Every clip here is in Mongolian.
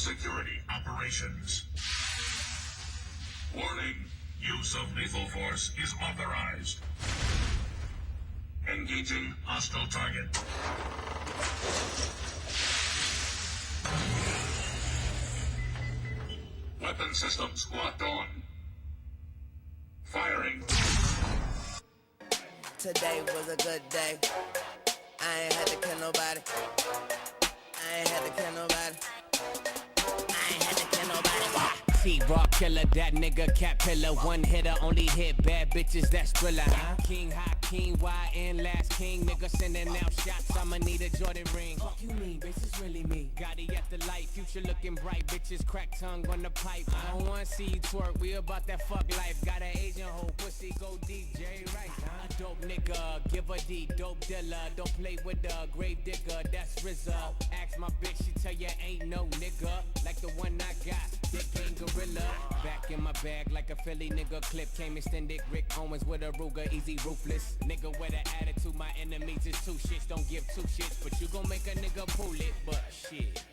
Security operations. Warning, use of lethal force is authorized. Engaging hostile target. Weapon systems locked on. Firing. Today was a good day. I ain't had to kill nobody. I ain't had to kill nobody. I ain't had to kill nobody. T-Raw killer, that nigga cat pillar. One hitter, only hit bad bitches, that's thriller. Huh? King, high king, YN, last king. Nigga sending out shots, I'ma need a Jordan ring. Fuck you mean, bitch, it's really me. Gotti at the light, future looking bright. Bitches crack tongue on the pipe. I don't wanna see you twerk, we about that fuck life. Got an Asian hoe, pussy go deep, Jerry Rice. Huh? A dope nigga, give a D, dope dealer. Don't play with the grave digger, that's RZA. Ask my bitch, she tell ya ain't no nigga like the one I got. Dick ain't gorilla. Back in my bag like a Philly nigga. Clip came extended. Rick Owens with a Ruger, easy ruthless. Nigga with an attitude, my enemies is two shits. Don't give two shits, but you gon' make a nigga pull it. But shit.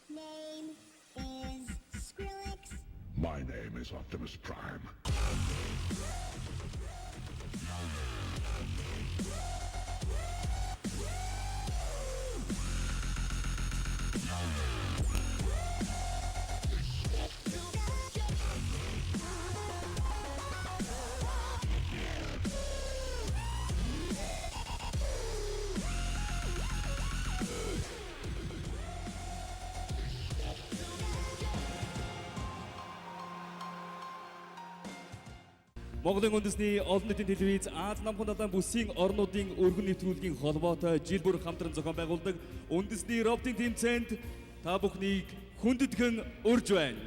My name is Skrillex. My name is Optimus Prime. Монголын үндэсний олон нийтийн телевиз Ази Номхон далайн бүсийн орнуудын өргөн нэвтрүүлгийн холбоотой жил бүр хамтран зохион байгуулдаг үндэсний роботын тэмцээнд та бүхнийг хүндэтгэн урьж байна.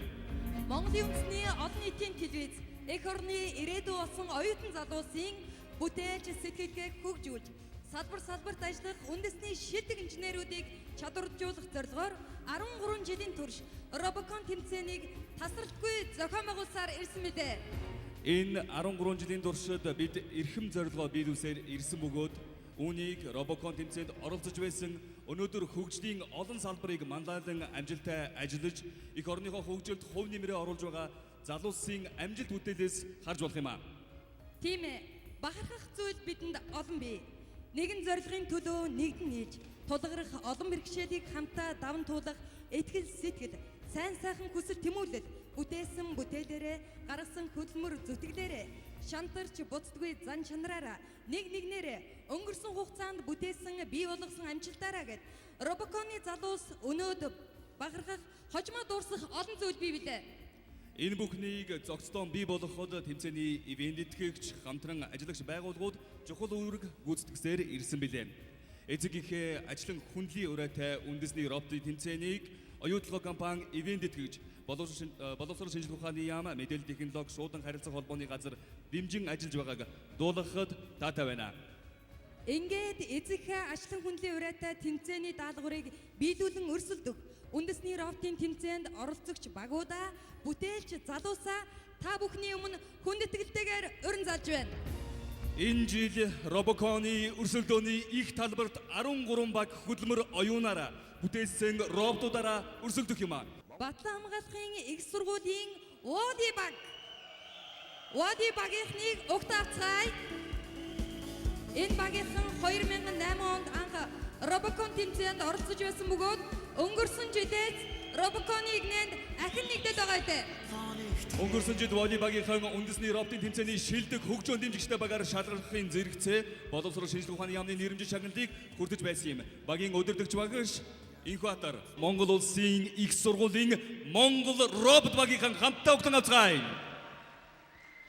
Монголын үндэсний олон нийтийн телевиз эх орны ирээдүй болсон оюутан залуусын бүтээлч сэтгэлгээг хөгжүүлж салбар салбарт ажиллах үндэсний шилдэг инженерүүдийг чадваржуулах зорилгоор 13 жилийн турш Robocon тэмцээнийг тасралтгүй зохион байгуулсаар ирсэн билээ. Энэ 13 жилийн туршид бид эрхэм зорилгоо биелүүлсээр ирсэн бөгөөд үүнийг Robocon тэмцээнд оролцож байсан өнөөдөр хөгжлийн олон салбарыг манлайлан амжилттай ажиллаж эх орныхоо хөгжилд хувь нэмрээ оруулж байгаа залуусын амжилт бүтээлээс харж болох юм а. Тийм ээ. Бахархах зүйл бидэнд олон бий. Нэгэн зорилгын төлөө нэгдэн нийлж, тулгарах олон бэрхшээлийг хамтаа даван туулах итгэл сэтгэл, сайн сайхан хүсэл тэмүүлэл, бүтээсэн бүтээлээрээ, гаргасан хөдөлмөр зүтгэлээрээ, шантарч буцдаггүй зан чанараараа, нэг нэгнээрээ өнгөрсөн хугацаанд бүтээсэн бий болгосон амжилтаараа гээд Робоконы залуус өнөөд бахархах, хожмоо дуурсах олон зүйл бий билээ. Энэ бүхнийг зохицлон бий болгоход тэмцээний ивээн тэтгэгч, хамтран ажиллагч байгууллагууд чухал үүрэг гүйцэтгсээр ирсэн билээ. Эцэг эхээ ажлын хүндлийн урайтай үндэсний роботын тэмцээнийг оюутлогоо компани ивээн тэтгэгч, боловсрол шинжилгээ ухааны яам, мэдээлэл технологи, шуудан харилцах холбооны газар дэмжин ажиллаж байгааг дуулгахад таатай байна. Ингээд эцэгхээ ашлан хүндлийн урайтай тэмцээний даалгаврыг биелүүлэн өрсөлдөх үндэсний роботын тэмцээнд оролцогч багуудаа бүтээлч залуусаа та бүхний өмнө хүндэтгэлтэйгээр урин залж байна. Энэ жил Робоконы өрсөлдөөний их талбарт 13 баг хөдөлмөр оюунаараа бүтээсэн роботуудаараа өрсөлдөх юм а. Батлан хамгаалахын их сургуулийн Води баг. Води багийнхныг угт авцгаая. Энэ багийнхан 2008 онд анх Робокон тэмцээнд оролцож байсан бөгөөд өнгөрсөн жилээс Робоконы игнэнд ахин нэгдэл байгаа дээ. Өнгөрсөн жил Воли багийнхан үндэсний роботын тэмцээний шилдэг хөгжөөн дэмжигчтэй багаар шалгархын зэрэгцээ боловсрол шинжилгээ ухааны яамны нэрэмжит шагналыг хүртэж байсан юм. Багийн удирдагч багш Инхбатар Монгол улсын их сургуулийн Монгол робот багийнхан хамтдаа угтан авцгаая.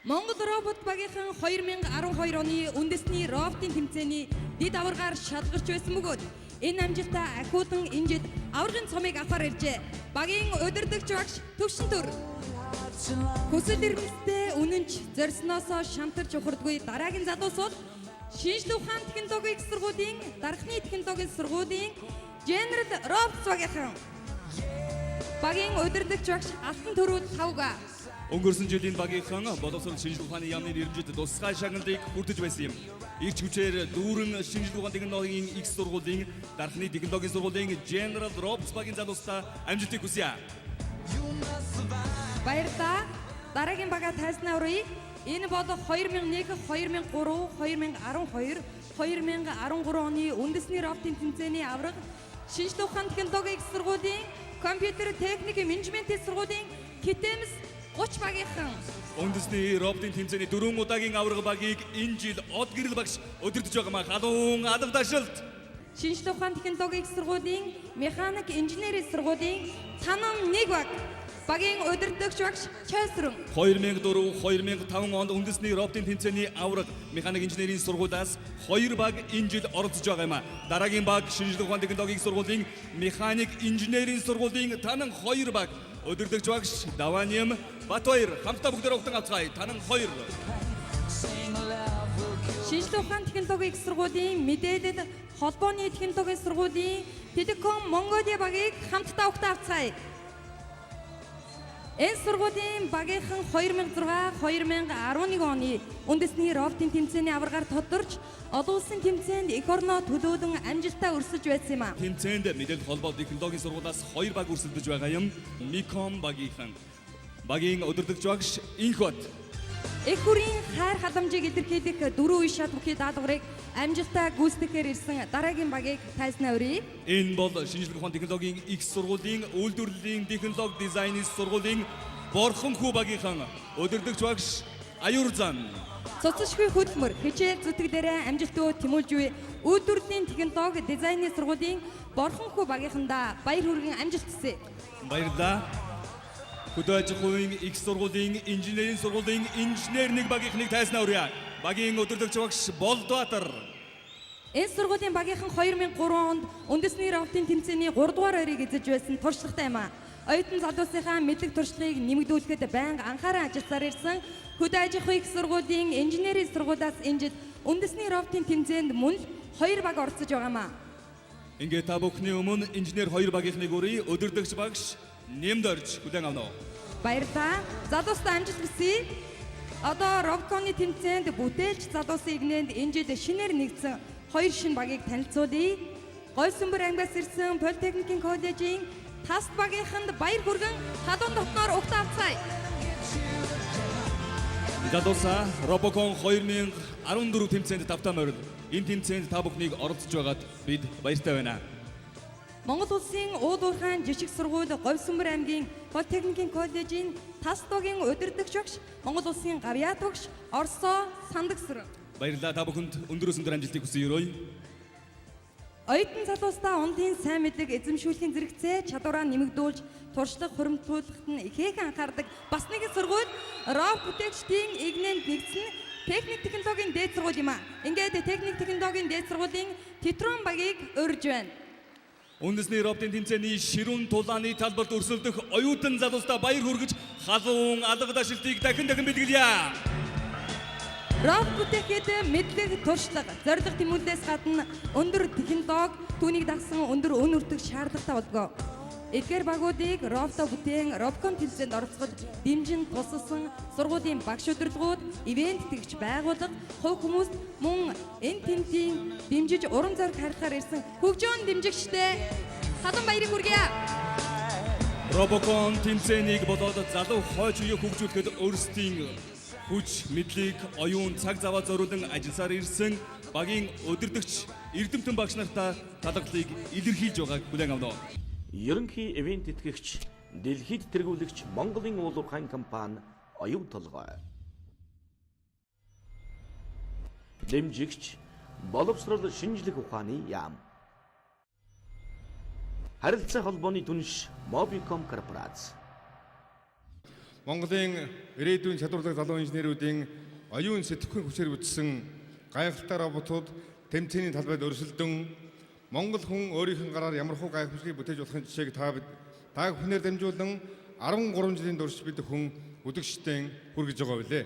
Монгол робот багийнхан 2012 оны үндэсний роботын тэмцээний дэд аваргаар шалгарч байсан бөгөөд энэ амжилтаа ахиулан энэ жил аваргын цомыг авахар иржээ. Багийн удирдагч багш Төвшин Төр. Хүсэл эрмэлзэлтэй үнэнч зорьсноосоо шантарч ухардгүй дараагийн залуус бол Шинжлэх ухааны технологийн их сургуулийн Дархны технологийн сургуулийн General Robots багийнхан. Багийн удирдагч багш Алтан Төрүүд Тавга. Өнгөрсөн жилийн багийнхан боловсрол шинжлэх ухааны яамны нэрэмжит тусгай шагналыг хүртэж байсан юм. Ирч хүчээр дүүрэн шинжлэх ухааны технологийн их сургуулийн Дархны технологийн сургуулийн General Robots багийн залуустаа амжилтыг хүсье. Баярлалаа. Дараагийн бага тайзнаа уръя. Энэ бол 2001, 2003, 2012, 2013 оны үндэсний роботын тэмцээний аварга Шинжлэх ухааны технологийн их сургуулийн компьютер техникийн менежментийн сургуулийн Китэмс 30 багийнхан. Үндэсний роботын тэмцээний дөрвөн удаагийн аварга багийг энэ жил Од Гэрэл багш удирдах байгаа маа халуун алга дашилт. Шинжлэх ухааны технологийн их сургуулийн механик инженерийн сургуулийн Танам 1 баг. Багийн удирдагч багш Чойсрон. 2004, 2005 онд үндэсний роботын тэмцээний аварга механик инженерийн сургуулиас хоёр баг энэ жил оролцож байгаа юм а. Дараагийн баг шинжлэх ухааны технологийн сургуулийн механик инженерийн сургуулийн Танан 2 баг. Удирдагч багш Даваниам Батбаяр хамтдаа бүгдээр угтан авцгаая. Танан 2. Шинжлэх ухааны технологийн их сургуулийн мэдээлэл холбооны технологийн сургуулийн Телеком Монголиа багийг хамтдаа угтан авцгаая. Энэ сургуулийн багийнхан 2006, 2011 оны үндэсний роботын тэмцээний аваргаар тодорч олон улсын тэмцээнд эх орноо төлөөлөн амжилтаа өрсөж байсан юм а. Тэмцээнд мэдээлэл холбоо технологийн сургуулиас хоёр баг өрсөлдөж байгаа юм. Миком багийнхан. Багийн удирдагч багш Инхот. Эх хүрийн хайр халамжийг илэрхийлэх дөрвөн үе шат бүхий даалгаврыг амжилтаа гүйцэтгэхээр ирсэн дараагийн багийг тайзнаа урья. Энэ бол шинжлэх ухааны технологийн их сургуулийн үйлдвэрлэлийн технологи дизайны сургуулийн Борхон хүү багийнхан удирдагч багш Аюурзан. Цуцшгүй хөдөлмөр хичээл зүтгэлээрээ амжилтгүй тэмүүлж буй үйлдвэрлэлийн технологи дизайны сургуулийн Борхон хүү багийнхандаа баяр хүргэн амжилт хүсье. Баярлалаа. Хөдөө аж ахуйн их сургуулийн инженерийн сургуулийн инженер нэг багийнхныг тайзнаа урья. Багийн удирдагч багш Болдбаатар. Энэ сургуулийн багийнхан 2003 онд үндэсний роботын тэмцээний 3 дугаар ойрыг эзэлж байсан туршлагатай юм а. Оюутан залуусынхаа мэдлэг туршлагыг нэмэгдүүлэхэд байнга анхааран ажилласаар ирсэн хөдөө аж ахуйн их сургуулийн инженерийн сургуулиас энэ жил үндэсний роботын тэмцээнд мөн л хоёр баг оролцож байгаа юм а. Ингээд та бүхний өмнө инженер хоёр багийнхныг урья. Удирдагч багш Нэмдорж хүлээн авна уу? Баярлалаа. Залуустаа амжилт хүсье. Одоо Робконы тэмцээнд бүтээлч залуусын игнэнд энэ жил шинээр нэгдсэн хоёр шинэ багийг танилцуулъя. Гой Сүмбэр аймгаас ирсэн Политехникийн коллежийн Таст багийнханд баяр хүргэн халуун дотноор угтаа авцгаая. Залуусаа Робокон 2014 тэмцээнд тавтаа морил. Энэ тэмцээнд та бүхнийг оролцож байгаад бид баяртай байна. Монгол улсын уул уурхайн жишг сургууль Говь Сүмбэр аймгийн Политехникийн коллежийн Таст багийн удирдагч багш Монгол улсын гавьяат багш Орсоо Сандагсран. Баярлалаа та бүхэнд өндрөөс өндөр амжилтыг хүсье өрөөе. Оюутан залуустаа унтын сайн мэдлэг эзэмшүүлэхийн зэрэгцээ чадвараа нэмэгдүүлж туршлага хуримтлуулахад нь ихээхэн анхаардаг бас нэгэн сургууль робот бүтээгчдийн игнэнд нэгдсэн техник технологийн дээд сургууль юм а. Ингээд техник технологийн дээд сургуулийн Тетрон багийг урьж байна. Үндэсний роботын тэмцээний ширүүн тулааны талбарт өрсөлдөх оюутан залуустаа баяр хүргэж халуун алга дашилтыг дахин дахин бэлгэлье. Робот бүтээхэд мэдлэг туршлага, зорилго тэмүүллээс гадна өндөр технологи түүнийг дагсан өндөр үн өртөг шаардлагатай болдог. Эдгээр багуудыг робото бүтээн Робкон тэмцээнд оролцоход дэмжин тусалсан сургуулийн багш удирдлагууд, ивент тэгч байгууллага, хувь хүмүүст мөн энэ тэмтийн дэмжиж урам зориг харилцахаар ирсэн хөгжөөн дэмжигчтэй халуун баярыг хүргье. Робокон тэмцээнийг болоод залуу хойч үеийг хөгжүүлэхэд өөрсдийн хүч, мэдлэг, оюун, цаг заваа зориулан ажилласаар ирсэн багийн удирдагч эрдэмтэн багш нартаа талархлыг илэрхийлж байгааг хүлээн авна. Ерөнхий ивент итгэгч, дэлхийд тэргүүлэгч Монголын уул уурхайн компани Оюу толгой. Дэмжигч боловсрол шинжлэх ухааны яам. Харилцаа холбооны түнш Mobicom корпорац. Монголын ирээдүйн чадварлаг залуу инженерүүдийн оюун сэтгхүйн хүчээр бүтсэн гайхалтай роботууд тэмцээний талбайд өрсөлдөн Монгол хүн өөрийнх нь гараар ямархуу гайхамшигыг бүтээж болохын жишээг та бид та бүхнээр дамжуулан 13 жилийн турш бид хүн бүдэгчдэн хүргэж байгаа билээ.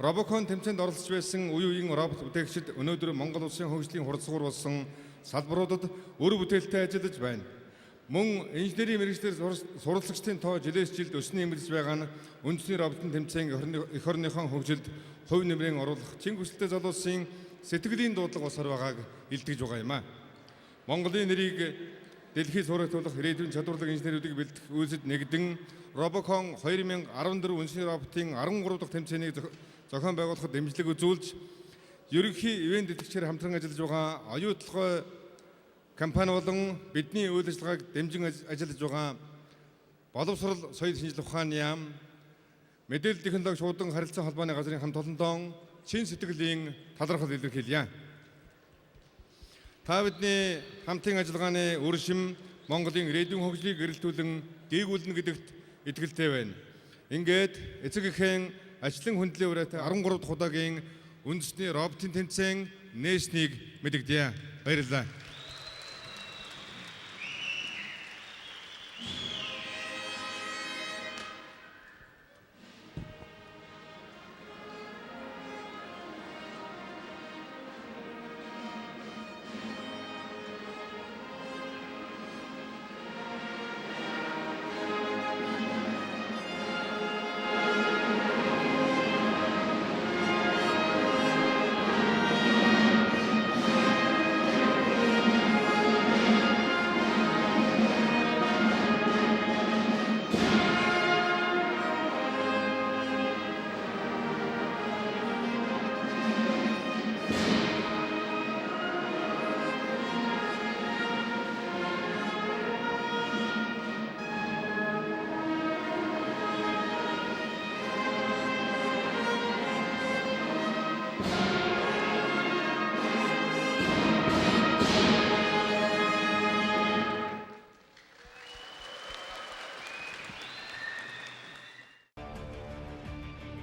Робокон тэмцээнд оролцож байсан үе үеийн робот бүтээгчид өнөөдөр Монгол улсын хөгжлийн хурцгуур болсон салбаруудад үр бүтээлтэй ажиллаж байна. Мөн инженерийн мэргэжлээр суралцагчдын тоо жилээс жилд өснө нэмэгдэж байгаа нь үндэсний роботын тэмцээн эх орныхон хөгжилд хувь нэмрийн оруулах чин хүсэлтэд залуусын сэтгэлийн дуудлага босоор байгааг илтгэж байгаа юм а. Монголын нэрийг дэлхийд сурагтуулах ирээдүйн чадварлаг инженерүүдийг бэлтгэх үйлсэд нэгдэн Робокон 2014 үндэсний роботын 13 дахь тэмцээнийг зохион байгуулахад дэмжлэг үзүүлж ерөнхий ивээн тэтгэгчээр хамтран ажиллаж байгаа оюу толгой компани болон бидний үйл ажиллагааг дэмжин ажиллаж байгаа боловсрол соёл шинжлэх ухааны яам мэдээлэл технологи шуудан харилцан холбооны газрын хамт олондоо чин сэтгэлийн талархал илэрхийлье. Та бидний хамтын ажиллагааны үр шим Монголын ирээдүйн хөгжлийг эрэлтүүлэн дээгүүлнэ гэдэгт итгэлтэй байна. Ингээд эцэг эхэн ажлын хүндлэлийн ураатай 13 дахь удаагийн үндэсний роботын тэмцээн нээснийг мэдэгдэе. Баярлалаа.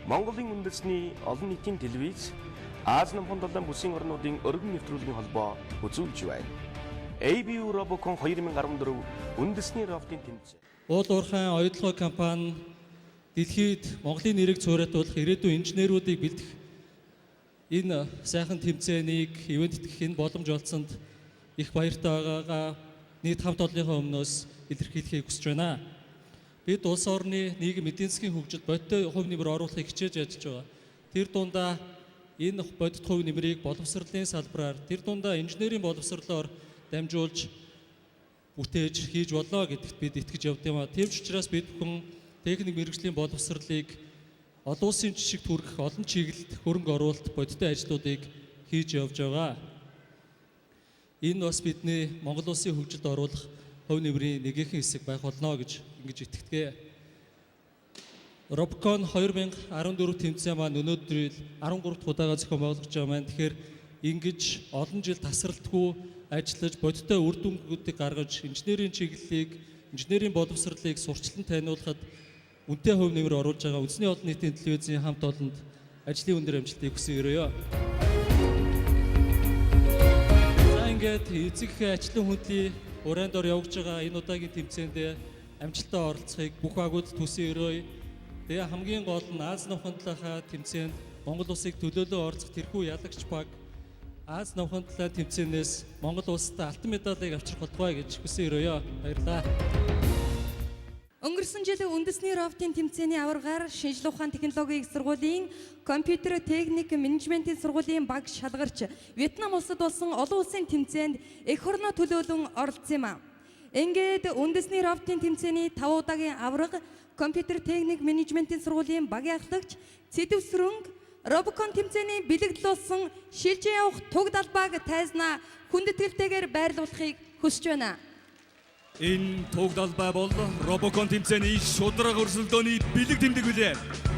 Монголын үндэсний олон нийтийн телевиз Ази номхон далайн бүсийн орнуудын өргөн нэвтрүүлгийн холбоо үзүүлж байна. ABU Robocon 2014 үндэсний роботын тэмцээн. Уул уурхайн оюутлогын компани дэлхийд Монголын нэрийг цууратуулах ирээдүйн инженерүүдийг бэлдэх энэ сайхан тэмцээнийг ивент тэтгэх энэ боломж олсонд их баяртай байгаагаа нийт хамт олонныхоо өмнөөс илэрхийлэхийг хүсэж байна. Бид улс орны нийгэм эдийн засгийн хөгжилд бодиттой хувь нэмэр оруулахыг хичээж ажиллаж байгаа. Тэр дундаа энэ бодит хувь нэмрийг боловсролын салбараар тэр дундаа инженерийн боловсролоор дамжуулж бүтээж хийж боллоо гэдэгт бид итгэж явд юм а. Тийм ч учраас бид бүхэн техник мэргэжлийн боловсролыг олон улсын жишгт хүргэх олон чиглэлд хөрөнгө оруулалт бодиттой ажлуудыг хийж явж байгаа. Энэ бас бидний Монгол улсын хөгжилд оруулах хувь нэмрийн нэгэн хэсэг байх болно гэж ингэж итгэдэг. Robocon 2014 тэмцээн маань өнөөдөр 13 дахь удаага зохион байгуулагдаж байгаа маань. Тэгэхээр ингэж олон жил тасралтгүй ажиллаж бодиттой үр дүнгуудыг гаргаж инженерийн чиглэлийг, инженерийн боловсролыг сурчлан таниулахад үнэтэй хувь нэмэр оруулж байгаа үндэсний олон нийтийн телевизийн хамт олонд ажлын өндөр амжилтыг хүсэн өрөөё. За ингээд эцэг эхийн ажлын хүндлийн ураан дор явагдаж байгаа энэ удаагийн тэмцээнд амжилттай оролцохыг бүх агууд төсөн өрөөе. Тэгээ хамгийн гол нь Ази номхон талынхаа тэмцээнд Монгол улсыг төлөөлөн оролцох тэрхүү ялагч баг Ази номхон талын тэмцээнээс Монгол улсад алтан медалийг авчрах болтугай гэж хүсэн өрөөё. Баярлалаа. Өнгөрсөн жил үндэсний роботын тэмцээний аваргаар шинжлэх ухаан технологийн их сургуулийн компьютер техник менежментийн сургуулийн баг шалгарч Вьетнам улсад болсон олон улсын тэмцээнд эх орноо төлөөлөн оролцсон юм а. Ингээд үндэсний роботын тэмцээний 5 удаагийн аварга компьютер техник менежментийн сургуулийн багийн ахлагч Цэдэвсрэнг Робокон тэмцээний бэлэгдэл болсон шилжин явах туг далбааг тайзнаа хүндэтгэлтэйгээр байрлуулахыг хүсэж байна. Энэ туг далбай бол Робокон тэмцээний шударга өрсөлдөөний бэлэг тэмдэг билээ.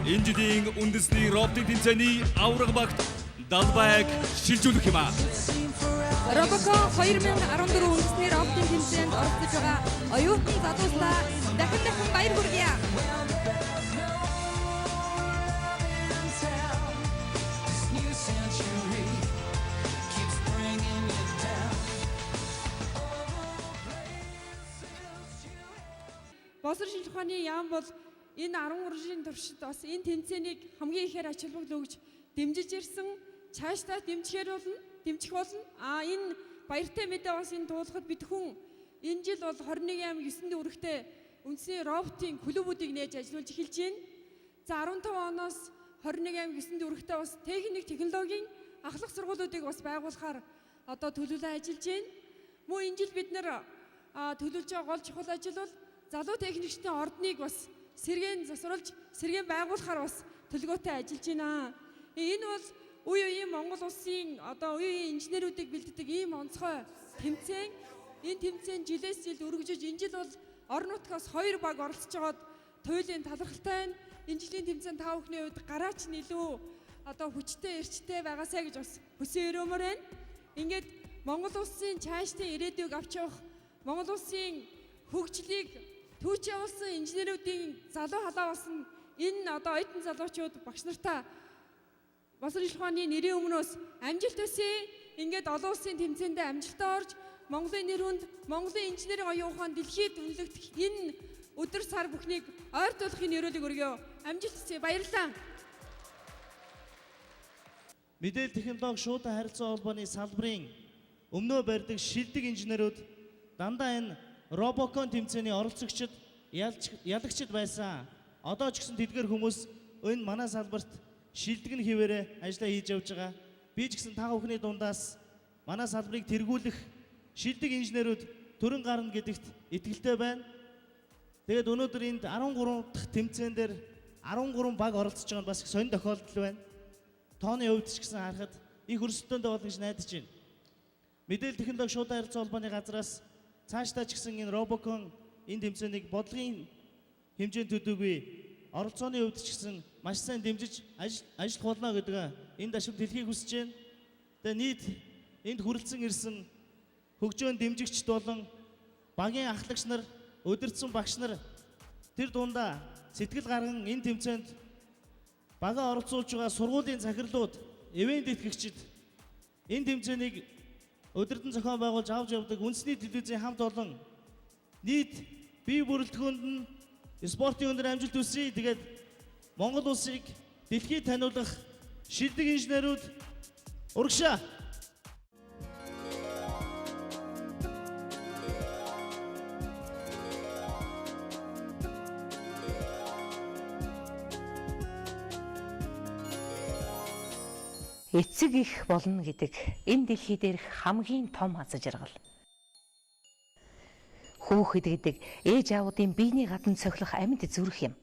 Энэ жилийн үндэсний роботын тэмцээний аварга багт далбайг шилжүүлэх юм а. Робокон 2014 үндэсний роботын тэмцээнд оролцож байгаа оюутан залууслаа дахин дахин баяр хүргье. Боловсрол шинжилгээ ухааны яам бол энэ 13 жилийн туршид бас энэ тэмцээнийг хамгийн ихээр ач холбогдол өгж дэмжиж ирсэн. Цаашдаа дэмжихээр болно, дэмжих болно. А энэ баяртай мэдээ бас энэ туулахад бид хүн энэ жил бол 21 аймаг 9 дүүрэгтээ үндэсний роботын клубүүдийг нээж ажиллуулж эхэлж байна. За 15 оноос 21 аймаг 9 дүүрэгтээ бас техник технологийн ахлах сургуулиудыг бас байгуулахаар одоо төлөвлөө ажиллаж байна. Мөн энэ жил бид нэр төлөвлөж байгаа гол чухал ажил бол залуу техникчдийн ордныг бас сэргээн засварлаж сэргээн байгуулахаар бас төлөвлөгөөтэй ажиллаж байна. Энэ бол үе үеийн Монгол улсын одоо үе үеийн инженерүүдийг бэлддэг ийм онцгой тэмцээн. Энэ тэмцээн жилээс жил өргөжөж энэ жил бол орон нутгаас 2 баг оролцож байгаад туйлын талархалтай байна. Энэ жилийн тэмцээн та бүхний хувьд гараач нь илүү одоо хүчтэй эрчтэй байгаасай гэж бас хүсэн өрөөмөр байна. Ингээд Монгол улсын чаашдын ирээдүйг авч явах Монгол улсын хөгжлийг түүч явуулсан инженерүүдийн залуу халаа болсон энэ одоо оюутан залуучууд багш нартаа Боловсрол шинжилгээ ухааны нэрийн өмнөөс амжилт хүсье. Ингээд олон улсын тэмцээндээ амжилтаа орж Монголын нэр хүнд, Монголын инженерийн оюун ухаан дэлхийд үнэлэгдэх энэ өдөр сар бүхнийг ойртуулахын ерөөлийг өргөё. Амжилт хүсье. Баярлалаа. Мэдээлэл технологи шуудан харилцаа холбооны салбарын өмнөө барьдаг шилдэг инженерүүд дандаа энэ Робокон тэмцээний оролцогчид, ялагчид байсан. Одоо ч гэсэн тэдгэр хүмүүс энэ манай салбарт шилдэг нь хэвээрээ ажлаа хийж явж байгаа. Би ч гэсэн та бүхний дундаас манай салбарыг тэргүүлэх шилдэг инженерүүд төрөн гарна гэдэгт итгэлтэй байна. Тэгээд өнөөдөр энд 13 дахь тэмцээн дээр 13 баг оролцож байгаа нь бас их сонин тохиолдол байна. Тооны хувьд ч гэсэн харахад их өрсөлдөөнтэй болно гэж найдаж байна. Мэдээлэл технологи шуудан харилцаа холбооны газраас цаашдаа ч гэсэн энэ Робокон энэ тэмцээнийг бодлогын хэмжээнд төдийгүй оролцооны хувьд ч гэсэн маш сайн дэмжиж ажиллах болно гэдэг энэ ташрамт хэлхийг хүсэж байна. Тэгээ нийт энд хүрэлцэн ирсэн хөгжөөн дэмжигчд болон багийн ахлагч нар, удирдсан багш нар тэр дундаа сэтгэл гарган энэ тэмцээнд багаа оролцуулж байгаа сургуулийн захирлууд, ивээн тэтгэгчид энэ тэмцээнийг удирдан зохион байгуулж авч явдаг үндэсний телевизийн хамт олон нийт бие бүрэлдэхүүнд нь спортын өндөр амжилт хүсье. Тэгээд Монгол улсыг дэлхийд таниулах шилдэг инженерүүд урагшаа. Эцэг их болно гэдэг энэ дэлхий дээрх хамгийн том аз жаргал. Хүүхэд гэдэг ээж аавуудын биений гадна цохилох амьд зүрх юм.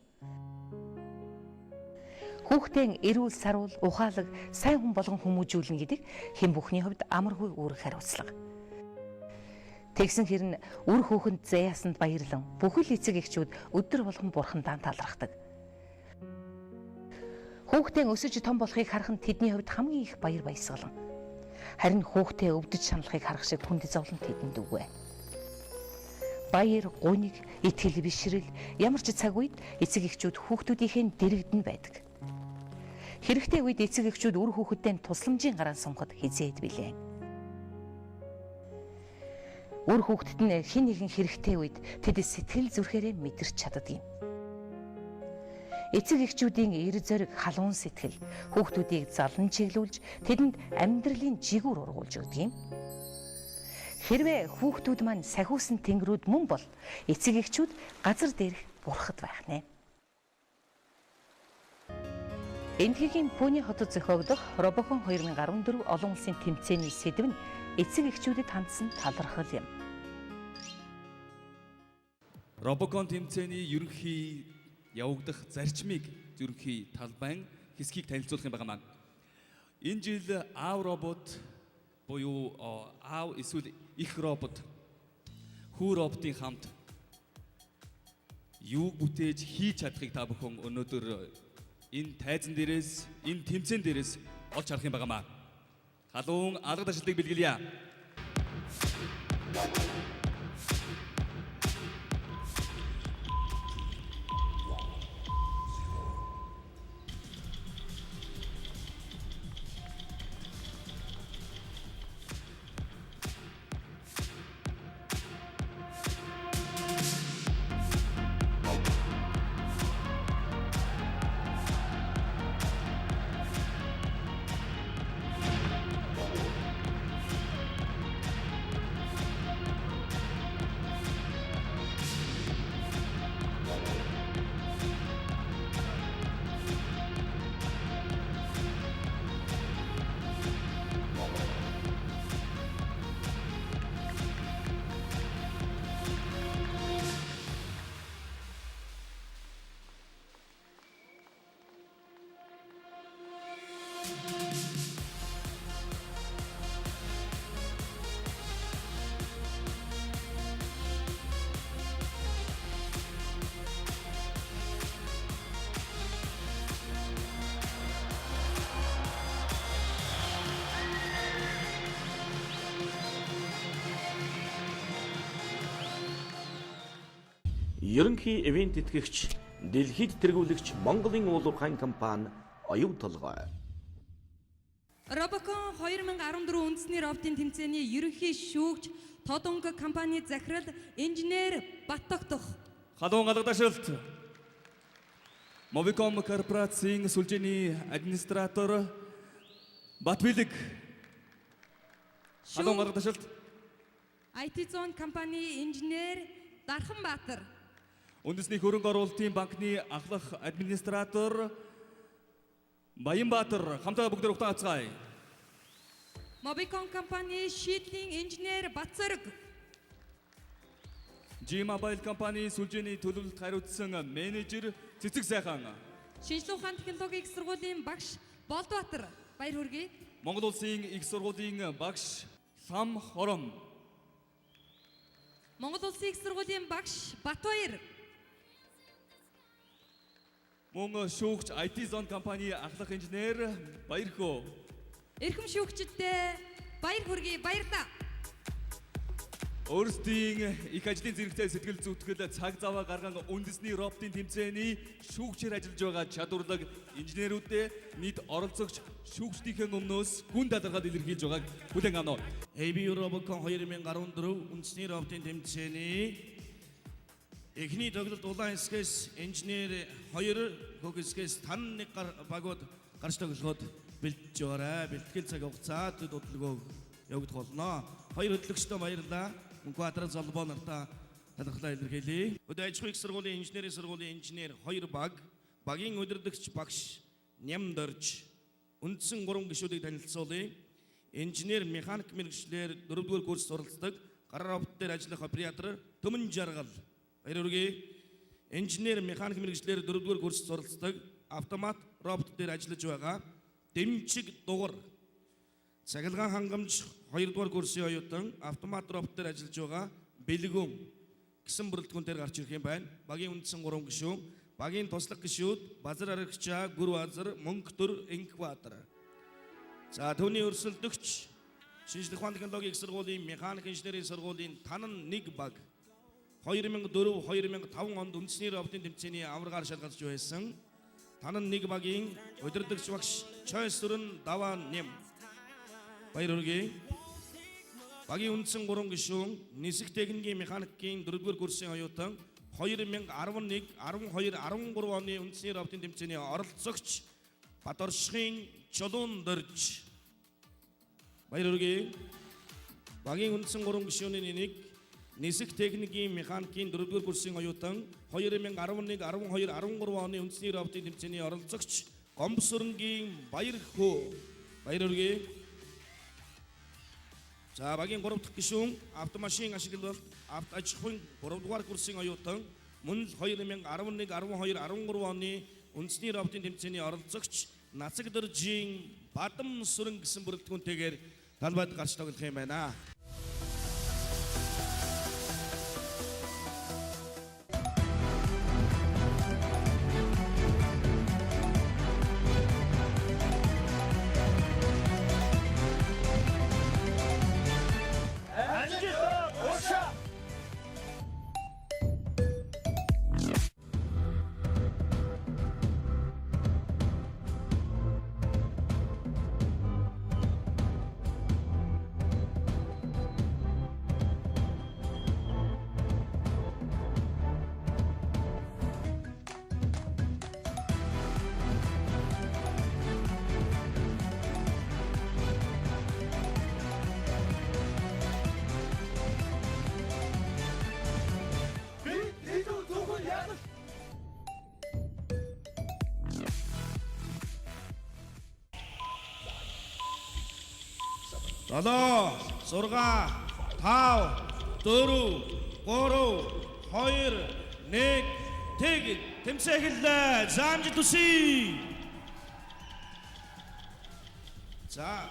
Хүүхдээ эрүүл саруул, ухаалаг, сайн хүн болгон хүмүүжүүлнэ гэдэг хэн бүхний хувьд амаргүй үүрэг хариуцлага. Тэгсэн хэрн үр хүүхэнд заяасанд баярлан бүхэл эцэг эхчүүд өдөр болгон бурхандаа талархдаг. Хүүхдээ өсөж том болохыг харах нь тэдний хувьд хамгийн их баяр баясгалан. Харин хүүхдээ өвдөж шаналхыг харах шиг хүнд зовлон тэдэнд үгүй. Баяр, гуниг, итгэл бишрэл ямар ч цаг үед эцэг эхчүүд хүүхдүүдийнхээ дэрэгдэн байдаг. Хэрэгтэй үед эцэг эхчүүд үр хүүхэдтэй тусламжийн гараан сумхад хизээд билээ. Үр хүүхдэд нь хэн нэгэн хэрэгтэй үед тэд сэтгэл зүрхээрээ мэдэрч чаддаг юм. Эцэг эхчүүдийн эр зориг, халуун сэтгэл хүүхдүүдийг залан чиглүүлж тэдэнд амьдралын жигүүр ургуулж өгдөг юм. Хэрвээ хүүхдүүд маань сахиусан тэнгэрүүд мөн бол эцэг эхчүүд газар дээрх бурхад байх нэ. Энэтхэгийн Пүний хотод зохиогдох Робокон 2014 олон улсын тэмцээний сэдэв нь эцэг эхчүүдэд хандсан талархал юм. Робокон тэмцээний ерөнхий явагдах зарчмыг ерөнхий талбайн хэсгийг танилцуулах юм байна. Энэ жил аав робот буюу аав эсвэл их робот хүү роботын хамт юуг бүтээж хийж чадахыг та бүхэн өнөөдөр энэ тайзан дээрээс, энэ тэмцээн дээрээс олж харах юм байнамаа. Халуун алга ташлалыг бэлгэлье. Ерөнхий ивээн тэтгэгч, дэлхийд тэргүүлэгч Монголын уулуурхайн компани Оюу толгой. Robocon 2014 үндэсний роботын тэмцээний ерөнхий шүүгч Тодонг компани захирал инженер Баттогдох. Халуун алгадашилт. Mobicom корпорацийн сүлжээний администратор Батбилэг. Халуун алгадашилт. IT Zone компани инженер Дарханбаатар. Үндэсний хөрөнгө оруулалтын банкны ахлах администратор Баянбаатар хамтдаа бүгд ухтан авцгаая. Mobicom компани шийдлийн инженер Батцөрөг. G-Mobile компани сүлжээний төлөвлөлт хариуцсан менежер Цэцэг сайхан. Шинжлэх ухааны технологийн их сургуулийн багш Болдбаатар баяр хүргэе. Монгол улсын их сургуулийн багш Лам Хором. Монгол улсын их сургуулийн багш Батбаяр. Мөн шүүгч IT Zone компани ахлах инженер Баярхөө. Эрхэм шүүгчдэд баяр хүргэе, баярлалаа. Өөрсдийн их ажлын зэрэгтэй сэтгэл зүтгэл цаг заваа гарган үндэсний роботын тэмцээний шүүгчээр ажиллаж байгаа чадварлаг инженерүүдэд нийт оролцогч шүүгчдийнхээ өмнөөс гүн талархал илэрхийлж байгааг хүлээн авна. ABU Robocon 2014 үндэсний роботын тэмцээний эхний тоглолт улаан хэсгээс инженер 2, көк хэсгээс тан 1 багууд гарч тоглоход бэлдэж байгаарай. Бэлтгэл цаг хугацаа төд удалгүй явагдах болно. Хоёр хөтлөгчдөө баярлалаа. Мөнх Баатар золбоо нартаа талархлаа илэрхийлье. Хөдөө аж ахуйн их сургуулийн инженерийн сургуулийн инженер 2 баг, багийн удирдагч багш Нямдорж үндсэн 3 гишүүдийг танилцуулъя. Инженер механик мэргэжлээр 4-р курс суралцдаг, гар робот дээр ажиллах оператор Төмөн Жаргал. Баяр хүргэе. Инженер механик мэргэжлээр 4-р курс суралцдаг, автомат робот дээр ажиллаж байгаа Дэмчиг Дугар. Цахилгаан хангамж 2-р курсын оюутан автомат робот дээр ажиллаж байгаа Бэлгүн гэсэн бүрэлдэхүүнээр гарч ирэх юм байна. Багийн үндсэн 3 гишүүн, багийн туслах гишүүд Базар Арагчаа, Гүр Базар, Мөнхтөр, Инкбаатар. За түүний өрсөлдөгч шинжлэх ухааны технологийн их сургуулийн механик инженерийн сургуулийн танан 1 баг 2004-2005 онд үндэсний роботын тэмцээний аваргаар шалгалж байсан. Танан 1 багийн удирдагч багш Чойсүрэн Даваа Нэм. Баяр хүргэе. Багийн үндсэн 3 гишүүн нисэх техникийн механикийн 4-р курсын оюутан 2011, 12, 13 оны үндэсний роботын тэмцээний оролцогч Бадоршийн Чулуун Дөрж. Баяр хүргэе. Багийн үндсэн 3 гишүүний нэг нисэх техникийн механикийн 4-р курсын оюутан 2011, 12, 13 оны үндэсний роботын тэмцээний оролцогч Гомбсүрэнгийн Баярхөө. Баяр хүргэе. За багийн 3 дахь гишүүн автомашин ашиглалт авто аж ахуйн 3 дугаар курсын оюутан мөн л 2011, 12, 13 оны үндэсний роботын тэмцээний оролцогч Нацагдоржийн Бадам Сүрэн гэсэн бүрэлдэхүүнтэйгээр талбайд гарч тоглох юм байна. Долоо, 6, 5, 4, 3, 2, 1, тэг тэмцээн эхэллээ. За амжилт хүсье. За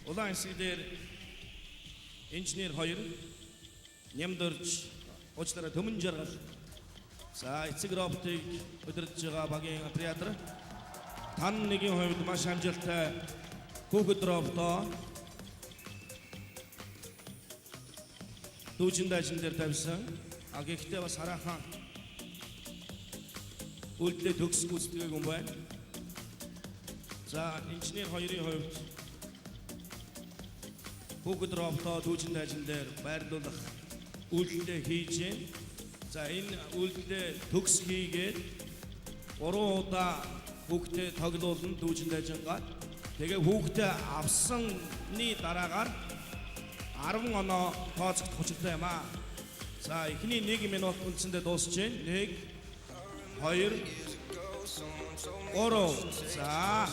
улаан хэсэг дээр инженер 2, Нямдорж, уучлаарай Төмөн Жаргал. За эцэг роботыг удирдах байгаа багийн оператор тан нэгийн хувьд маш амжилттай хүүхэд роботоо дүүжин дайжин дээр тавьсан. А гэхдээ бас хараахан үйлдэлээ төгс гүйцэтгээгүй юм байна. За, инженер хоёрын хувьд хүүхэд роботоо дүүжин дайжин дээр байрлуулах үйлдэлээ хийж байна. За, энэ үйлдэлээ төгс хийгээд 3 удаа хүүхдээ тоглуулна дүүжин дайжингаа. Тэгээ хүүхдээ авсаны дараагаар 10 оноо тооцогдох учиртай юм аа. За, эхний 1 минут үндсэндээ дуусч байна. 1 2 3. За.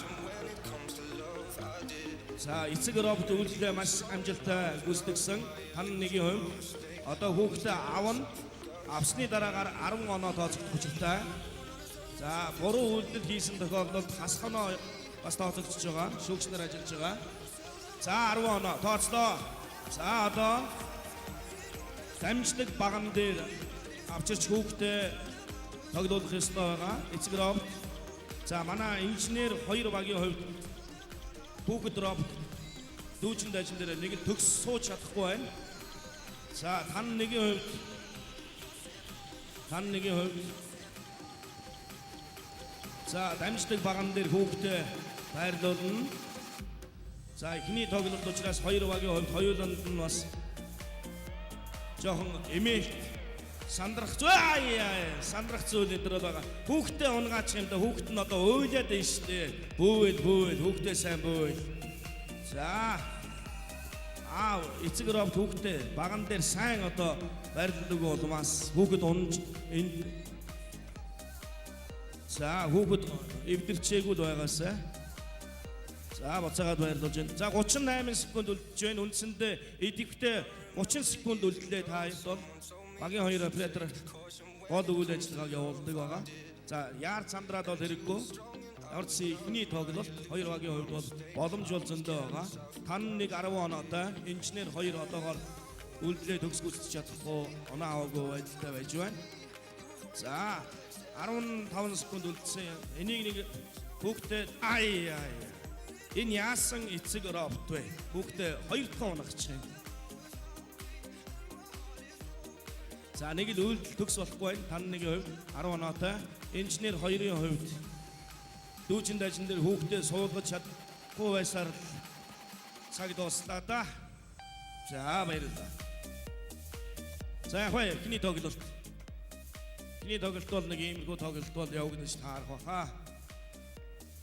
За, эцэг робот үйлдэлээ маш амжилттай гүйцэтгсэн. Тан нэгийн хувьд одоо хүүхдээ авна. Авсны дараагаар 10 оноо тооцогдох учиртай. За, буруу үйлдэл хийсэн тохиолдолд хасах оноо бас тооцогдож байгаа. Шүүгч нар ажиллаж байгаа. За, 10 оноо тооцлоо. За, одоо дамждаг баган дээр авчирч хүүхдээ тоглуулах ёстой байгаа. Эцэг робот. За, манай инженер хоёр багийн хувьд хүүхэд робот дүүжин дайжин дээр нэг л төгс сууж чадахгүй байна. За, тан нэгийн хувьд за, дамждаг баган дээр хүүхдээ байрлуулна. За, эхний тоглолт учраас хоёр багийн хувьд хоёуланд нь бас жоохон эмээлт сандрах зүй сандрах зүйл энэ төр байгаа. Хүүхдээ унгаачих юм да. Хүүхэд нь одоо уйлаад байна шүү дээ. Бүүвэл бүүвэл хүүхдээ сайн бүүвэл. За, аав эцэг робот хүүхдээ баган дээр сайн одоо байрладаг улмаас хүүхэд унж энд. За, хүүхэд эвдэрчээгүй л байгаасай. За, буцаагаад байрлуулж байна. За, 38 секунд үлдэж байна. Үндсэндээ идэвхтэй 30 секунд үлдлээ. Та хоёрт бол багийн хоёр оператор гол үйл ажиллагааг явуулдаг байгаа. За, яар сандраад бол хэрэггүй. Ямар ч эхний тоглолт хоёр багийн хувьд бол боломж бол зөндөө байгаа. Тан нэг 10 оноотой, инженер хоёр одоогоор үйлдэлээ төгс гүйцэтгэж чадахгүй, оноо аваагүй байдалтай байж байна. За, 15 секунд үлдсэн. Энийг нэг хүүхдээ ай ай. Энэ яасан эцэг робот вэ? Хүүхдээ хоёр дахь унагч юм. За, нэг л үйлдэл төгс болохгүй байна. Тан нэгийн хувьд 10 оноотой. Инженер хоёрын хувьд дүүжин дайжин дээр хүүхдээ суулгаж чадахгүй байсаар л цаг дууслаа да. За, баярлалаа. За, яг вэ эхний тоглолт. Эхний тоглолт бол нэг иймэрхүү тоглолт бол явагдаж таарах баха.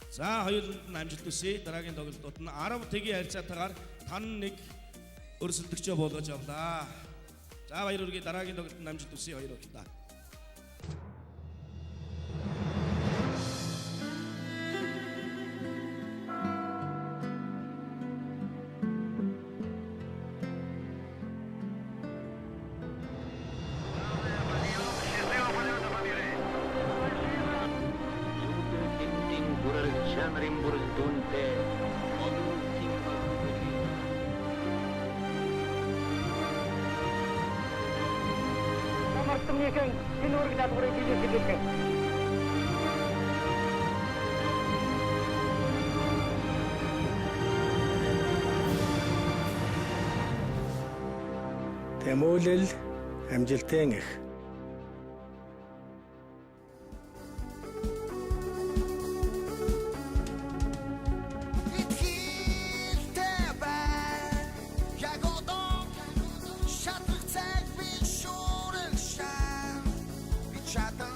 За, хоёуланд нь амжилт хүсье. Дараагийн тоглолтууд нь 10 тэгийн харьцаатайгаар тан нэг өрсөлдөгчөө буулгаж авлаа. За, баяр хүргэе. Дараагийн тоглолтод амжилт хүсье хоёр багтаа. Чанарын бүрэлдэхүүнтэй олон улсын Мартамныхан энэ үүрэг даалгаврыг биелүүлэх. Тэмүүлэл амжилтын эх. Итгэлтэй бай. Яг одоо шатрах цаг би шүрэг шам. Би чадах